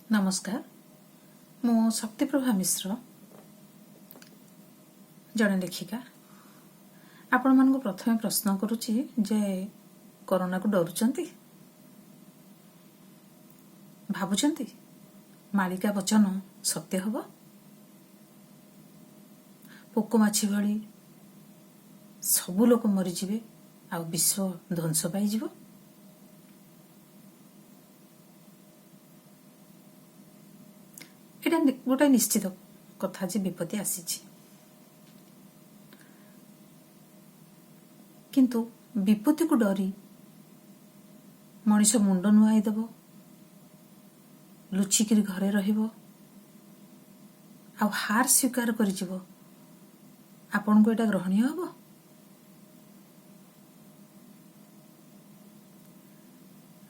ନମସ୍କାର, ମୁଁ ଶକ୍ତିପ୍ରଭା ମିଶ୍ର, ଜଣେ ଲେଖିକା। ଆପଣମାନଙ୍କୁ ପ୍ରଥମେ ପ୍ରଶ୍ନ କରୁଛି ଯେ କରୋନାକୁ ଡରୁଛନ୍ତି? ଭାବୁଛନ୍ତି ମାଳିକା ବଚନ ସତ୍ୟ ହେବ? ପୋକ ମାଛି ଭଳି ସବୁ ଲୋକ ମରିଯିବେ ଆଉ ବିଶ୍ୱ ଧ୍ୱଂସ ପାଇଯିବ? ଏଇଟା ଗୋଟେ ନିଶ୍ଚିତ କଥା ଯେ ବିପତ୍ତି ଆସିଛି, କିନ୍ତୁ ବିପତ୍ତିକୁ ଡରି ମଣିଷ ମୁଣ୍ଡ ନୁଆଇ ଦେବ, ଲୁଚିକିରି ଘରେ ରହିବ ଆଉ ହାର ସ୍ୱୀକାର କରିଯିବ, ଆପଣଙ୍କୁ ଏଇଟା ଗ୍ରହଣୀୟ ହେବ?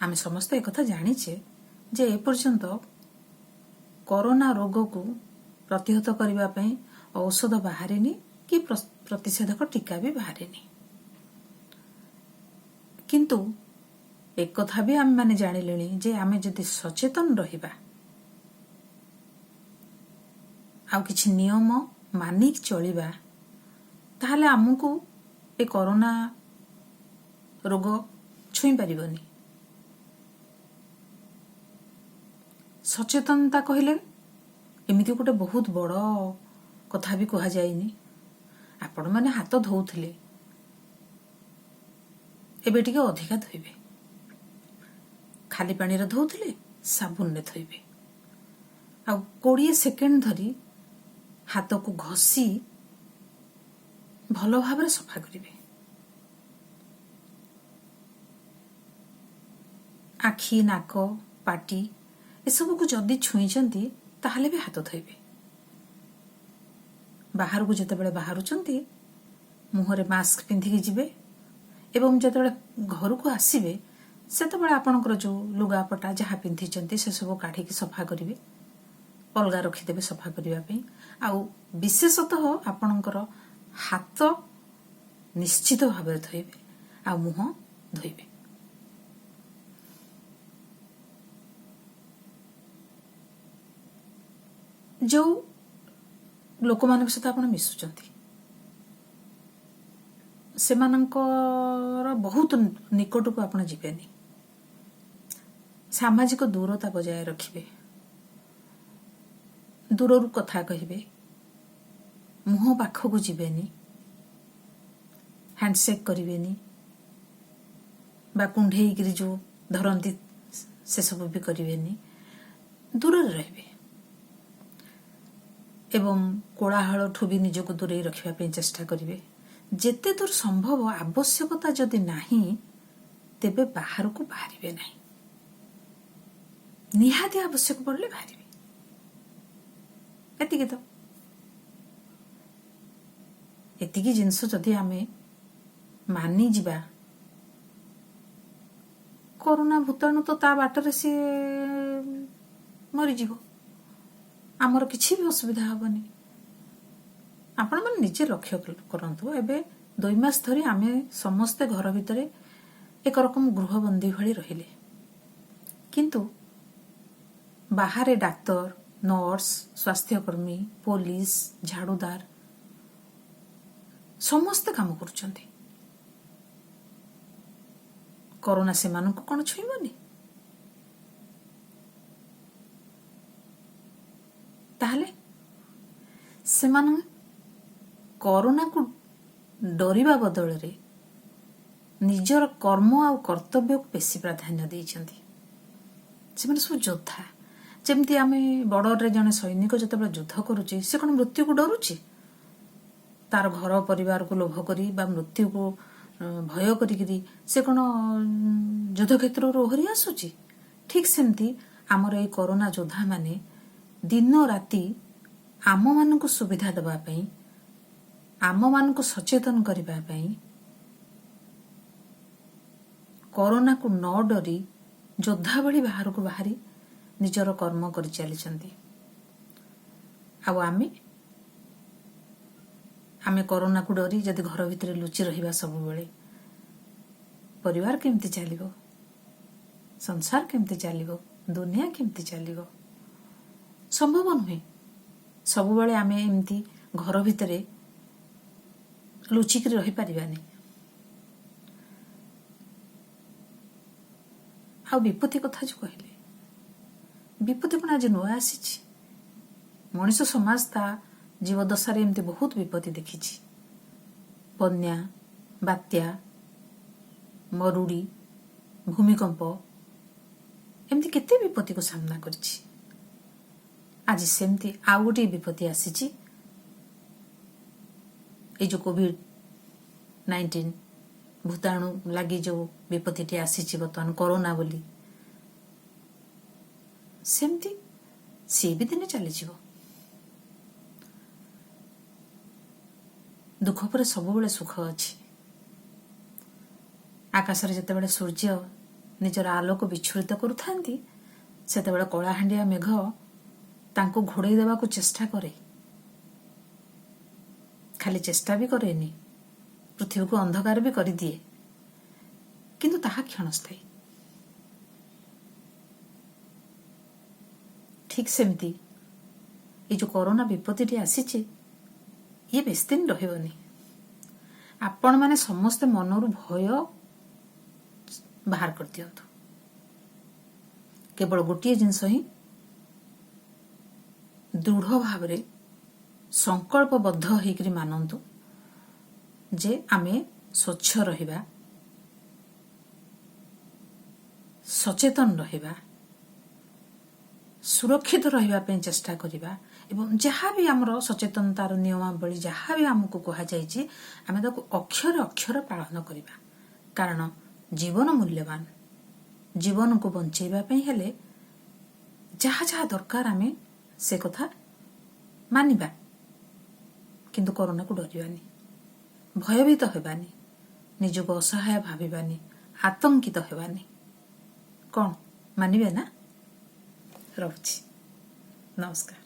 ଆମେ ସମସ୍ତେ ଏକଥା ଜାଣିଛେ ଯେ ଏପର୍ଯ୍ୟନ୍ତ କରୋନା ରୋଗକୁ ପ୍ରତିହତ କରିବା ପାଇଁ ଔଷଧ ବାହାରିନି କି ପ୍ରତିଷେଧକ ଟୀକା ବି ବାହାରିନି। କିନ୍ତୁ ଏକଥା ବି ଆମେମାନେ ଜାଣିଲେଣି ଯେ ଆମେ ଯଦି ସଚେତନ ରହିବା ଆଉ କିଛି ନିୟମ ମାନିକି ଚଳିବା, ତାହେଲେ ଆମକୁ ଏ କରୋନା ରୋଗ ଛୁଇଁ ପାରିବନି। ସଚେତନତା କହିଲେ ଏମିତି ଗୋଟେ ବହୁତ ବଡ଼ କଥା ବି କୁହାଯାଇନି। ଆପଣମାନେ ହାତ ଧୋଉଥିଲେ, ଏବେ ଟିକେ ଅଧିକା ଧୋଇବେ। ଖାଲି ପାଣିରେ ଧୋଉଥିଲେ, ସାବୁନରେ ଧୋଇବେ ଆଉ 20 ସେକେଣ୍ଡ ଧରି ହାତକୁ ଘଷି ଭଲ ଭାବରେ ସଫା କରିବେ। ଆଖି, ନାକ, ପାଟି ଏସବୁକୁ ଯଦି ଛୁଇଁଛନ୍ତି, ତାହେଲେ ବି ହାତ ଧୋଇବେ। ବାହାରକୁ ଯେତେବେଳେ ବାହାରୁଛନ୍ତି, ମୁହଁରେ ମାସ୍କ ପିନ୍ଧିକି ଯିବେ ଏବଂ ଯେତେବେଳେ ଘରକୁ ଆସିବେ, ସେତେବେଳେ ଆପଣଙ୍କର ଯୋଉ ଲୁଗାପଟା ଯାହା ପିନ୍ଧିଛନ୍ତି, ସେସବୁ କାଢ଼ିକି ସଫା କରିବେ, ଅଲଗା ରଖିଦେବେ ସଫା କରିବା ପାଇଁ। ଆଉ ବିଶେଷତଃ ଆପଣଙ୍କର ହାତ ନିଶ୍ଚିତ ଭାବରେ ଧୋଇବେ ଆଉ ମୁହଁ ଧୋଇବେ। ଯୋଉ ଲୋକମାନଙ୍କ ସହିତ ଆପଣ ମିଶୁଛନ୍ତି, ସେମାନଙ୍କର ବହୁତ ନିକଟକୁ ଆପଣ ଯିବେନି। ସାମାଜିକ ଦୂରତା ବଜାୟ ରଖିବେ, ଦୂରରୁ କଥା କହିବେ, ମୁହଁ ପାଖକୁ ଯିବେନି, ହ୍ୟାଣ୍ଡସେକ୍ କରିବେନି ବା କୁଣ୍ଢେଇକିରି ଯୋଉ ଧରନ୍ତି, ସେସବୁ ବି କରିବେନି। ଦୂରରେ ରହିବେ ଏବଂ କୋଳାହଳଠୁ ବି ନିଜକୁ ଦୂରେଇ ରଖିବା ପାଇଁ ଚେଷ୍ଟା କରିବେ ଯେତେ ଦୂର ସମ୍ଭବ। ଆବଶ୍ୟକତା ଯଦି ନାହିଁ, ତେବେ ବାହାରକୁ ବାହାରିବେ ନାହିଁ। ନିହାତି ଆବଶ୍ୟକ ପଡ଼ିଲେ ବାହାରିବେ। ଏତିକି ତ। ଏତିକି ଜିନିଷ ଯଦି ଆମେ ମାନିଯିବା, କରୋନା ଭୂତାଣୁ ତ ତା ବାଟରେ ସିଏ ମରିଯିବ, ଆମର କିଛି ବି ଅସୁବିଧା ହବନି। ଆପଣମାନେ ନିଜେ ଲକ୍ଷ୍ୟ କରନ୍ତୁ, ଏବେ 2 ମାସ ଧରି ଆମେ ସମସ୍ତେ ଘର ଭିତରେ ଏକ ରକମ ଗୃହବନ୍ଦୀ ଭଳି ରହିଲେ, କିନ୍ତୁ ବାହାରେ ଡାକ୍ତର, ନର୍ସ, ସ୍ୱାସ୍ଥ୍ୟକର୍ମୀ, ପୋଲିସ, ଝାଡୁଦାର ସମସ୍ତେ କାମ କରୁଛନ୍ତି। କରୋନା ସେମାନଙ୍କୁ କଣ ଛୁଇଁବନି? ତାହେଲେ ସେମାନେ କରୋନାକୁ ଡରିବା ବଦଳରେ ନିଜର କର୍ମ ଆଉ କର୍ତ୍ତବ୍ୟକୁ ବେଶୀ ପ୍ରାଧାନ୍ୟ ଦେଇଛନ୍ତି। ସେମାନେ ସବୁ ଯୋଦ୍ଧା। ଯେମିତି ଆମେ ବର୍ଡରରେ ଜଣେ ସୈନିକ ଯେତେବେଳେ ଯୁଦ୍ଧ କରୁଛି, ସେ କଣ ମୃତ୍ୟୁକୁ ଡରୁଛି? ତାର ଘର ପରିବାରକୁ ଲୋଭ କରି ବା ମୃତ୍ୟୁକୁ ଭୟ କରିକିରି ସେ କଣ ଯୁଦ୍ଧ କ୍ଷେତ୍ରରୁ ଓହରି ଆସୁଛି? ଠିକ ସେମିତି ଆମର ଏଇ କରୋନା ଯୋଦ୍ଧାମାନେ ଦିନ ରାତି ଆମମାନଙ୍କୁ ସୁବିଧା ଦେବା ପାଇଁ, ଆମମାନଙ୍କୁ ସଚେତନ କରିବା ପାଇଁ କରୋନାକୁ ନ ଡରି ଯୋଦ୍ଧା ଭଳି ବାହାରକୁ ବାହାରି ନିଜର କର୍ମ କରି ଚାଲିଛନ୍ତି। ଆଉ ଆମେ କରୋନାକୁ ଡରି ଯଦି ଘର ଭିତରେ ଲୁଚି ରହିବା ସବୁବେଳେ, ପରିବାର କେମିତି ଚାଲିବ? ସଂସାର କେମିତି ଚାଲିବ? ଦୁନିଆ କେମିତି ଚାଲିବ? ସମ୍ଭବ ନୁହେଁ। ସବୁବେଳେ ଆମେ ଏମିତି ଘର ଭିତରେ ଲୁଚିକିରି ରହିପାରିବାନି। ଆଉ ବିପତ୍ତି କଥା ଯୋଉ କହିଲେ, ବିପତ୍ତି କଣ ଆଜି ନୂଆ ଆସିଛି? ମଣିଷ ସମାଜ ତା ଜୀବଦଶାରେ ଏମିତି ବହୁତ ବିପତ୍ତି ଦେଖିଛି। ବନ୍ୟା, ବାତ୍ୟା, ମରୁଡ଼ି, ଭୂମିକମ୍ପ, ଏମିତି କେତେ ବିପତ୍ତିକୁ ସାମ୍ନା କରିଛି। ଆଜି ସେମିତି ଆଉ ଗୋଟିଏ ବିପତ୍ତି ଆସିଛି, ଏଇ ଯୋଉ କୋଭିଡ-19 ଭୂତାଣୁ ଲାଗି ଯୋଉ ବିପତ୍ତିଟି ଆସିଛି ବର୍ତ୍ତମାନ କରୋନା ବୋଲି, ସେମିତି ସିଏ ବି ଦିନେ ଚାଲିଯିବ। ଦୁଃଖ ପରେ ସବୁବେଳେ ସୁଖ ଅଛି। ଆକାଶରେ ଯେତେବେଳେ ସୂର୍ଯ୍ୟ ନିଜର ଆଲୋକ ବିଚ୍ଛୁରିତ କରୁଥାନ୍ତି, ସେତେବେଳେ କଳାହାଣ୍ଡିଆ ମେଘ ତାଙ୍କୁ ଘୋଡ଼େଇ ଦେବାକୁ ଚେଷ୍ଟା କରେ। ଖାଲି ଚେଷ୍ଟା ବି କରେନି, ପୃଥିବୀକୁ ଅନ୍ଧକାର ବି କରିଦିଏ, କିନ୍ତୁ ତାହା କ୍ଷଣସ୍ଥାୟୀ। ଠିକ ସେମିତି ଏଇ ଯୋଉ କରୋନା ବିପତ୍ତିଟି ଆସିଛି, ଇଏ ବେଶୀ ଦିନ ରହିବନି। ଆପଣମାନେ ସମସ୍ତେ ମନରୁ ଭୟ ବାହାର କରିଦିଅନ୍ତୁ। କେବଳ ଗୋଟିଏ ଜିନିଷ ହିଁ ଦୃଢ଼ ଭାବରେ ସଂକଳ୍ପବଦ୍ଧ ହେଇକରି ମାନନ୍ତୁ ଯେ ଆମେ ସ୍ୱଚ୍ଛ ରହିବା, ସଚେତନ ରହିବା, ସୁରକ୍ଷିତ ରହିବା ପାଇଁ ଚେଷ୍ଟା କରିବା ଏବଂ ଯାହା ବି ଆମର ସଚେତନତାର ନିୟମାବଳୀ ଯାହା ବି ଆମକୁ କୁହାଯାଇଛି, ଆମେ ତାକୁ ଅକ୍ଷର ଅକ୍ଷର ପାଳନ କରିବା। କାରଣ ଜୀବନ ମୂଲ୍ୟବାନ। ଜୀବନକୁ ବଞ୍ଚେଇବା ପାଇଁ ହେଲେ ଯାହା ଯାହା ଦରକାର ଆମେ ସେ କଥା ମାନିବା, କିନ୍ତୁ କରୋନାକୁ ଡରିବାନି, ଭୟଭୀତ ହେବାନି, ନିଜକୁ ଅସହାୟ ଭାବିବାନି, ଆତଙ୍କିତ ହେବାନି। କଣ ମାନିବେ ନା? ରହୁଛି, ନମସ୍କାର।